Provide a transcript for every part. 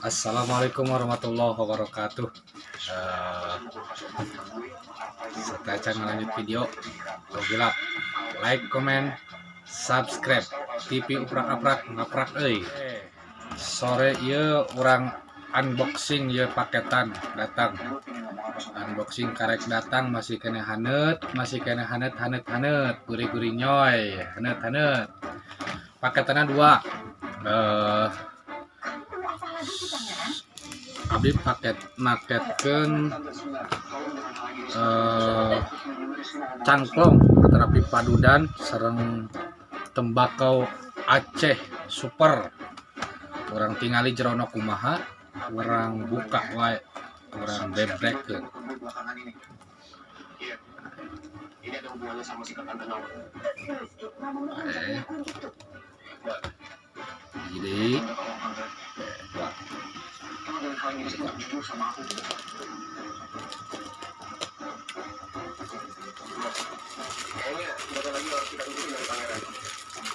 Assalamualaikum warahmatullahi wabarakatuh. Setelah lanjut video, gila, like, comment, subscribe. TV uprak-aprak ngaprak euy. Sore ieu urang unboxing ya, paketan datang. Unboxing karek datang, masih keneh haneut, masih keneh haneut haneut haneut, gurih-gurih nyoy, haneut haneut. Paketannya dua. Abdi paket maketkeun cangklong terapi padudan sareng tembakau Aceh super. Urang tingali jerona kumaha, urang buka wae, urang bebrekeun. Ini ada hubungannya sama sikap Tante Naura. Jadi Tante, tolong, Tante. Dua. Tolong jangan hal ini untuk jujur sama aku. Kayaknya bentar lagi harus kita ikutin dari pangeran.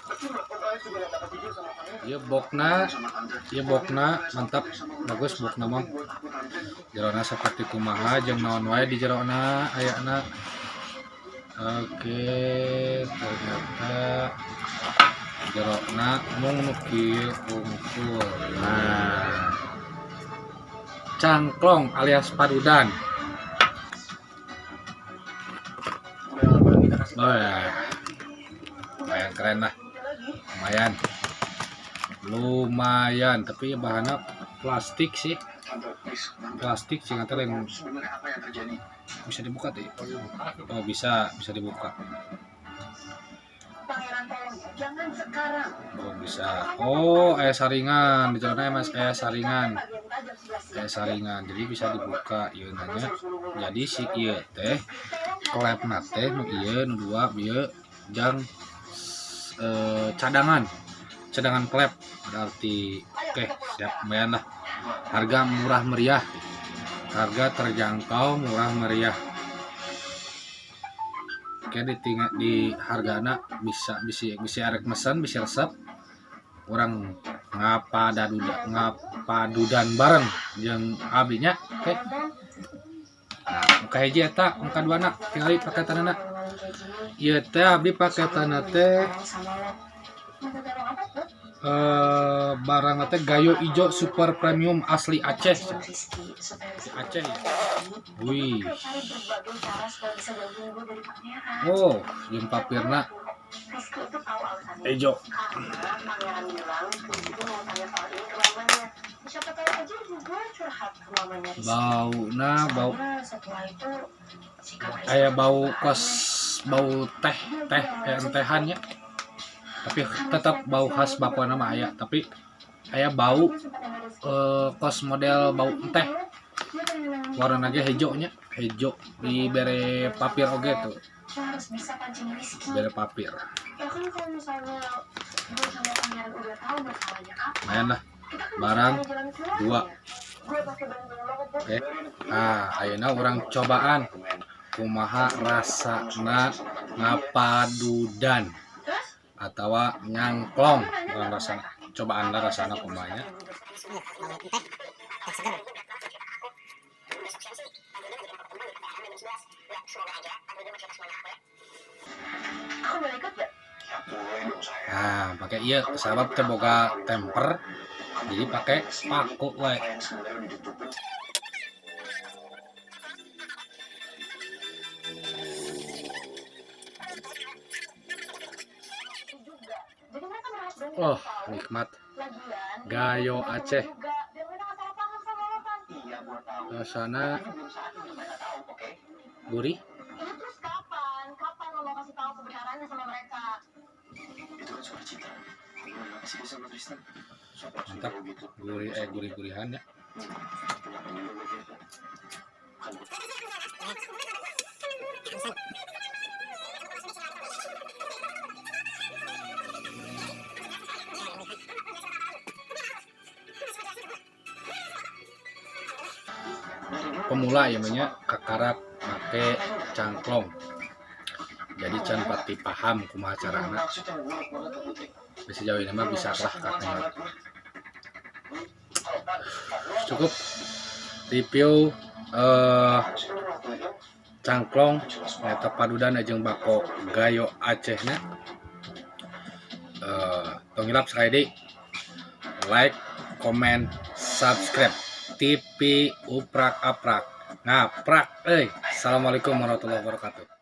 Percuma, kok kalian juga nggak bakal jujur sama pangeran. Ieu bokna. Sama Tante. Ieu bokna mantap, bagus bokna mah. Buat aku, Tante. Jerona seperti kumaha jeung naon wae di jerona ayana. Oke, ternyata jerona mung nu kieu wungkul. Nah, cangklong alias padudan. Udah, bareng kita kasih tahu. Wah, lumayan keren lah, lumayan, lumayan, tapi bahannya plastik sih. Tante, please, Tante. Plastik sih nanti yang Sebenarnya apa yang terjadi? Bisa dibuka tuh. Oh, bisa, bisa dibuka. Pangeran, tolong ya, jangan sekarang. Oh, bisa. Oh, saringan di jalannya, mas, saringan, saringan, jadi bisa dibuka ieu nanya. Jadi si ieu teh klepna teh nu ieu nu dua ieu jang cadangan, cadangan klep berarti. Oke, siap, lumayan lah, harga murah meriah, harga terjangkau, murah meriah. Oke, di tinggal di hargana bisa bisa bisa arek mesen, bisa resep. Urang ngapadaduda ngapadudan bareng jeung abdinya. Oke, nah, muka hiji eta, muka duana tingali paketanana. Ieu teh abdi paketanna teh barang teh Gayo Ijo super premium asli Aceh. Aceh ya. Wih. Oh, jeung papirna ejo. Pangeran bilang Rizky mau tanya soal ini ke mamanya. Siapa tahu aja juga curhat ke mamanya Rizky. Bauna bau Soalnya setelah itu sikap Rizky kayak bau juga kos aneh. Bau teh teh kayak entehan ya, tapi tetap bau khas bakwana mah aya, tapi aya bau kos model bau teh. Warna ge hejo nya, hejo, dibere papir oge tuh. Lo harus bisa pancing Rizky. Bere papir. Ya kan kalau misalnya gue sama pangeran udah tahu masalahnya apa, Lumayan lah. Kita kan bisa Barang cari jalan keluarnya. Dua. Gue pasti bantuin lo kok, Put. Oke, ah, ayeuna urang cobaan kumaha rasana ngapadudan atau nyangklong. Urang rasana cobaan lah, rasana kumaha nya. Teh seger. Aku boleh ikut gak? Ya boleh dong, sayang. Nah, pakai iya sabab teu boga temper, jadi pakai paku wae. Apa yang sebenarnya udah ditutupin? Juga. Jadi mereka berhak dong Oh, tahu. Nikmat. Lagian, Gayo kita Aceh. juga, biar mereka nggak salah paham sama lo, Pan. Iya, gua tahu. Rasana Tapi ini belum saatnya untuk mereka tahu, oke? Gurih. Ini terus kapan? Kapan lo mau kasih tahu kebenarannya sama mereka? Itu kan soal cinta. Hubungan apa sih dia sama Tristan? Sampai harus Mantap. tahu gitu. Gurih, gurih-gurihan ya. Kenapa juga gue kepo? Kan Harusan. Pemula ya namanya kakarak make cangklong, jadi can pati paham kumaha carana. Maksud yang buruk banget tuh, Putri. Bisa jauh ini mah bisa lah katanya. Sahabat gue. Cukup review cangklong eta padudan jeung bako Gayo Aceh nya. Tong hilap sekali deui, like, comment, subscribe TV Uprak Aprak Ngaprak euy. Assalamualaikum warahmatullahi wabarakatuh.